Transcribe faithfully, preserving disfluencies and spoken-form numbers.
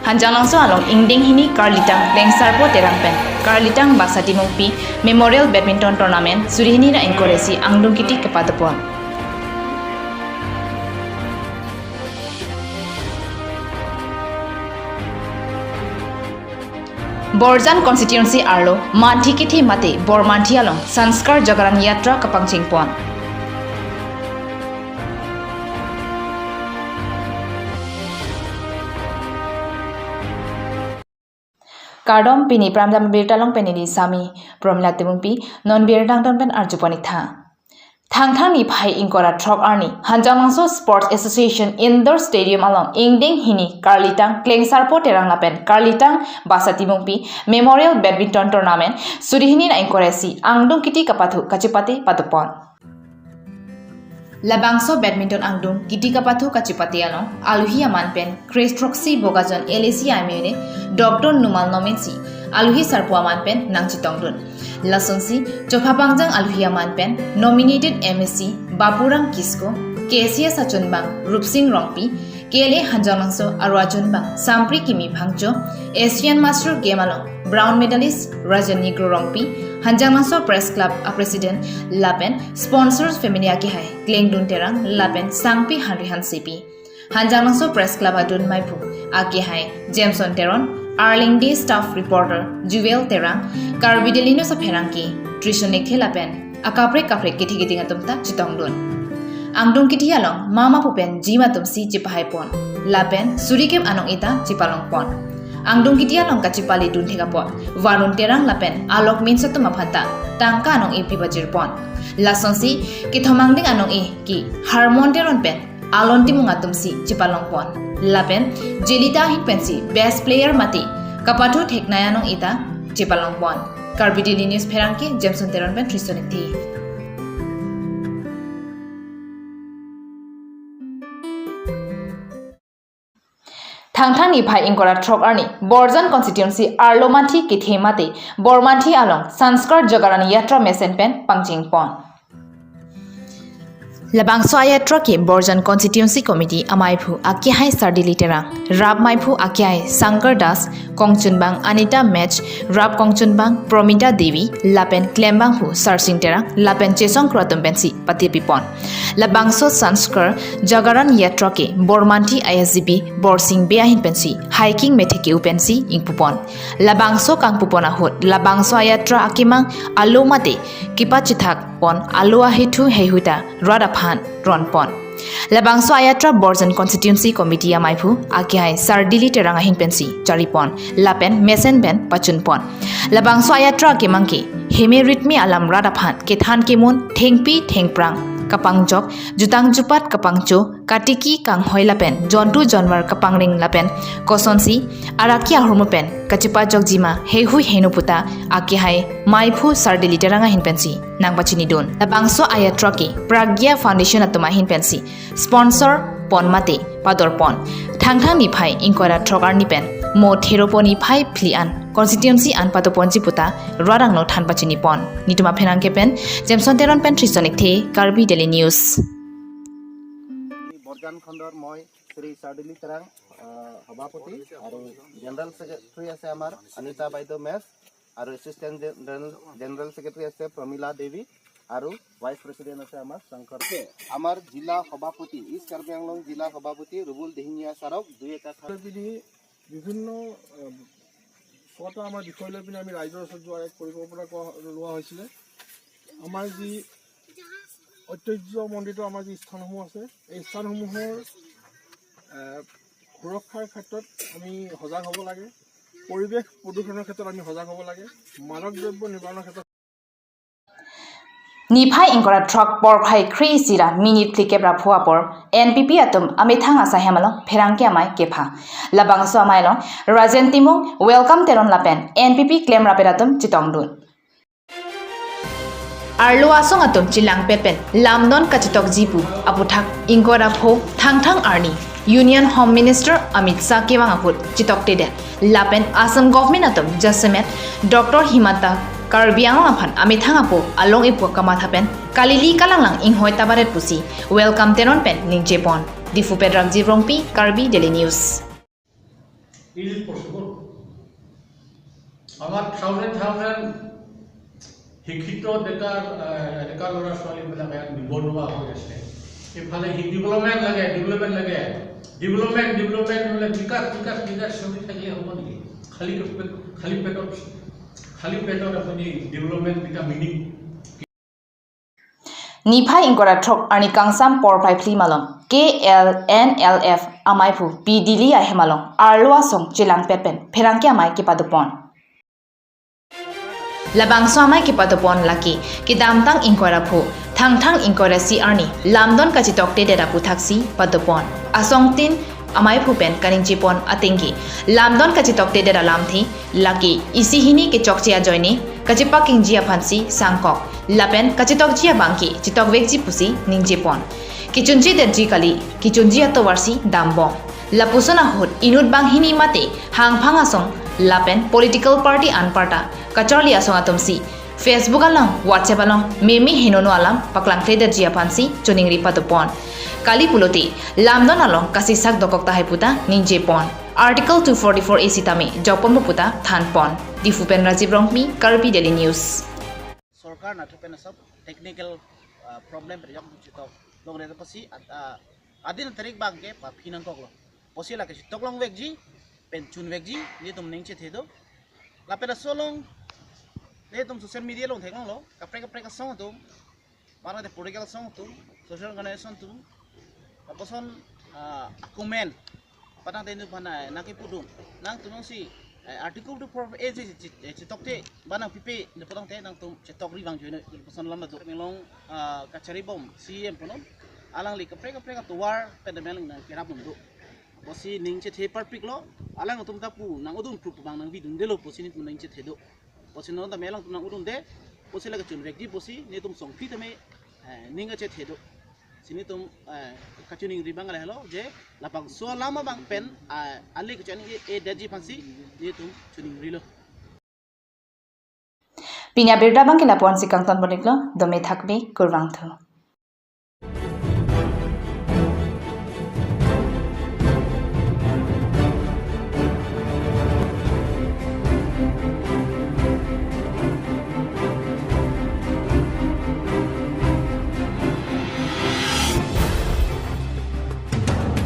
Hanjanglangso along ingdeng hini Karlitang Klengsarpo Terang pen Karlitang Basa Timungpi Memorial Badminton Tournament suri hini ra ingkoi ra isi angdung kiti kepadopon. Borjan constituency arlo manthi kethe mate Bormanthi along Sanskar Jagaran Yatra kapangchengpon. Kardom, pini Pramjam Birta along pen neli Sami Promila Timungpi, non birta angton pen arjupon ik tha. Thangthang niphai ingkoi ra throk arni, Hanjanglangso Sports Association Indoor Stadium along ingdeng hini Karlitang Klengsarpo Terang lapen Karlitang Basa Timungpi Memorial Badminton Tournament suri hini ra ingkoi ra isi angdung kiti kapathu kachipate padopon. Labangso badminton angdung kiti kapathu kachipate along aluhi aman pen Kres Throksi Bokajan L A C I M A Doctor Numal Nomin si aluhi sarpo aman pen nangchetongdun. Lasonsi chopha pangjang aluhi aman pen nominated M A C Bapurang Kisko, K C S achunbang Rupsing Rongpi, K L A Hanjanglangso arwachunbang Sampri Kimi Phangcho, Asian Master Game along bronze medalist Rajan Negro Rongpi, Hanjanglangso Press Club a President lapen sponsors family akehai Klengdun Terang lapen Sangpi Henry Hansepi. Hanjanglangso Press Club adun maiphu akehai Jameson Teron, Arlingdi staff reporter Jewel Terang, Karbi Daily News apherangke Trison Lekthe lapen akaprek kaprek kethe keding atum ta chetongdun. Angdung kiti along mama pupen jim atum si chepahaipon lapen suri kep anong-e ta chepalongpon. Angdung kiti along kachepale dunthek apot Varun Terang lapen alokmin atum aphan ta tangka anong-e pipajirpon. Lasonsi kethom angdeng anong-e ke Harmon Teron pen Alon Timung atum si chepalongpon. Lapen Jelita ahin pensi best player mate kapathu theknei anong-e ta chepalongpon. Karbi Daily News pherangke Jameson Teron pen Trison Lekthe. Thangthang niphai ingkoi ra throk arni Borjan constituency arlo manthi kethe mate Bormanthi along Sanskar Jagaran Yatra mesen pen pangchengpon. Labangso ayatra ke Borjan Constituency Committee amaiphu akehai Sardili Terang, rap maiphu akehai Shankar Das, kongchunbang Anita Mech, rap kongchunbang Promita Devi, lapen klembangphu Sarsing Terang, lapen chesong kro atum pensi patipipon. Labangso Sanskar Jagaran Yatra ke Bormanthi I S G B Borsing Bey ahin pensi hiking methek ke-u pensi ingpupon. Labangso kangpupon ahut labangso ayatra akemang alo mate kepachethakpon alo ahethu heihui ta rat aphan ronpon. Labangso ayatra Borjan Constituency Committee amaiphu akehai Sardili Terang ahin pensi charipon lapen mesen pen pachunpon. Labangso ayatra akemang ke heme ritme alam rat aphan kethan kemun thengpi thengphrang kapangjok jutang jupat kapangcho katiki kanghoi lapen jontu jonwar kapangreng lapen kosonsi araki ahormu pen kachepajokji ma heihui heino puta akehai maiphu Sardili Terang ahin pensi nangpachinidun. Labangso ayatra ke Pragya Foundation atum ahin pensi sponsor pon mate padorpon. Thangthang niphai ingkoi ra throk arni pen Mo Theropo niphai phli an constituency an padoponji puta rat angno than pachinipon. Netum apherangke pen Jameson Teron pen Trison Lekthe, Karbi Daily News. Borjan খণ্ডৰ মই শ্ৰী চাৰ্ডিলি তেৰাং, আহ, সভাপতি আৰু general secretary আছে আমাৰ অনিতা বাইদেউ মেছ আৰু এছিষ্টেণ্ট জেনেৰেল, জেনেৰেল ছেক্ৰেটাৰী আছে প্ৰমীলা দেৱী আৰু ভাইচ প্ৰেচিডেণ্ট আছে আমাৰ শংকৰ। আমাৰ জিলা সভাপতি, ইষ্ট কাৰ্বি আংলং জিলা সভাপতি ৰুবুল দিহিঙীয়া ছাৰক দুই এষাৰ পিন্ধি বিভিন্ন, আহ, ছটা আমাৰ বিষয় লৈ পিনে আমি ৰাইজৰ ওচৰত যোৱাৰ এক পৰিকল্পনা কৰা, লোৱা হৈছিলে। আমাৰ যি ঐতিহ্যমণ্ডিত আমাৰ যি স্থানসমূহ আছে, এই স্থানসমূহৰ, আহ, সুৰক্ষাৰ ক্ষেত্ৰত আমি সজাগ হ'ব লাগে, পৰিৱেশ প্ৰদূষণৰ ক্ষেত্ৰত আমি সজাগ হ'ব লাগে, মাদক দ্ৰব্য নিবাৰণৰ ক্ষেত্ৰত Niphai ingkoi ra throk porphai kre-isi ra minit phlikep ra pho apor N P P atum amethang asai hem along pherangke amei kepha. Labangso amei along Rajen Timung, Welcome Teron lapen N P P klemrap atum chetongdun. Arlo asong atum chelangpet pen lamdon kachetokji pu aputhak ingkoi ra pho Thangthang arni Union Home Minister Amit Shah kevang ahut chetoktedet. Lapen Assam government atum jasemet Doctor Himanta Karbi Anglong aphan amethang apo along-e pu kamatha pen kalili kalanglang inghoi tabaret pusi Welcome Teron pen ningjepon. Diphu pen Rangji Rongpi, Karbi Daily News. Is it possible? আমাৰ thousand thousand শিক্ষিত ডেকা, আহ, ডেকা ল'ৰা ছোৱালীবিলাক ইয়াত নিবনুৱা হৈ আছে। এইফালে C development লাগে, ডেভেলপমেণ্ট লাগে, ডেভেলপমেণ্ট, ডেভেলপমেণ্ট বোলে বিকাশ, বিকাশ, বিকাশ চলি থাকিলে হ'ব নেকি? খালী পেট-, খালী পেটত, খালী পেটত আপুনি ডেভেলপমেণ্ট এটা meaning Niphai ingkoi ra throk arni kangsam porphai phli malom K L N L F amaiphu P Dili ahem along arlo asong chelangpet pen pherangke amei kepadopon. Labangso amei kepadopon lake kedamtang ingkoi ra pho, Thangthang ingkoi ra isi arni lamdon kachetoktedet aphuthaksi padopon. Asongtin amaiphu pen kaningjepon atengke, lamdon kachetoktedet alamthe lake isi hini kechokche ajoine kachepakingji aphansi sangkok, lapen kachetokji abangke chetokvekji pusi ningjepon. Kechunjedetji kali, kechunji atovarsi dambom. Lapuson ahut inut banghini mate hangphang asong lapen political party anparta kacharli asong atumsi Facebook along, WhatsApp along meme henono alam paklangkledetji aphansi choningri padopon. Kali pulote lamdon along kasisak dokok tahai puta ningjepon. Article two forty-four A sitame jokponpo puta thanpon. Diphu pen Rajiv Rongpi, Karbi Daily News. Sorkar nathu pen asap technical, ah, problem pen jok chetok longle pusi at-, ah, adin tarik abangke paphi nangkoklo. Pusi lake chetok longvekji pen chunvekji netum ning chethe do. Lapen laso along netum social media along theklonglo, kaprek kaprek asong atum, mara de political asong atum, social organization atum, lapuson, ah, comment patangte inut aphan nangkepudun, nangtum si, eh, article two forty-four A si, si, si, eh, chetokthe ba nangpipe, patangte nangtum chetokri vang ajoine, lapuson alam do. Menglong, ah, kacharibom C E M punon, alangli kaprek kaprek atovar pen de menglong nangkerapdun do. Pusi ning chethe parpiklo, alangtum ta pu nang-udun pru abang nangvidundelo pusi netum ning chethe do. Pusi non tame alangtum nang-udunde, pusi lake chunvekji pusi netum songpi tame, eh, ning kachethe do. Si netum, eh, kachiningri abang lahelo je labangso alam abang pen, eh, ale kachiningri-edetji aphansi netum chiningrilo. Pini abirta abangke lapu-ansi kangtonpon-iklo, dome thakme, kurvangthu.